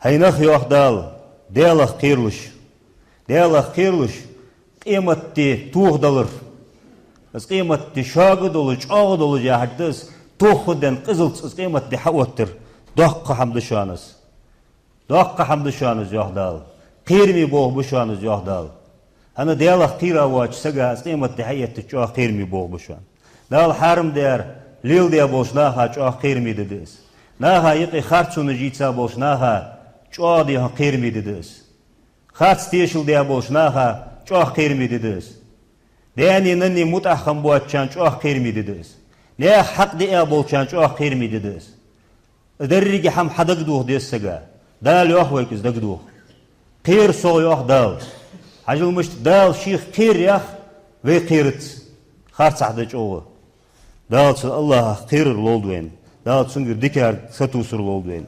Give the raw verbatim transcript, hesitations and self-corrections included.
Ай нах, йоах Дала, Даьлах кхералаш. Даьлах кхералаш, къематди тохадалар. Из къематди шога долаш, чӀоагӀа долаш яхар да из, тохаденна къизалца из къематди хьаоттар. Доккха хӀама да шоана из. Доккха хӀама да шоана из, йоах Дала. Кхераме болх ба шоана из, йоах Дала. ХӀана Даьлах кхера воацача сага из къематди хьаэттача чӀоагӀа кхераме болх ба шоана. Дала хьарам даьр леладеш болча наха чӀоагӀа кхераме ди да из. Наха юкъе харцонаш ийца болча наха чӀоагӀа дехьа кхераме ди да из. Харц тешал даь болча наха чӀоагӀа кхераме ди да из. Даьна, нанна мутӀахьа хинна боацачарна чӀоагӀа кхераме ди да из. Наьха хьакъ диа болчарна чӀоагӀа кхераме ди да из. Из деррига хӀама хьадагадоха деза сага. Дала йоах вайга из дагадоха. Кхера сох, йоах Дала. Хьажал, мишта Дала шийх кхера ях, вай кхерац. Харцахьа да чӀоагӀа. Дала цу АллахӀах кхерар лолда вайна. Дала цунгара дикагӀа сатувсар лолда вайна.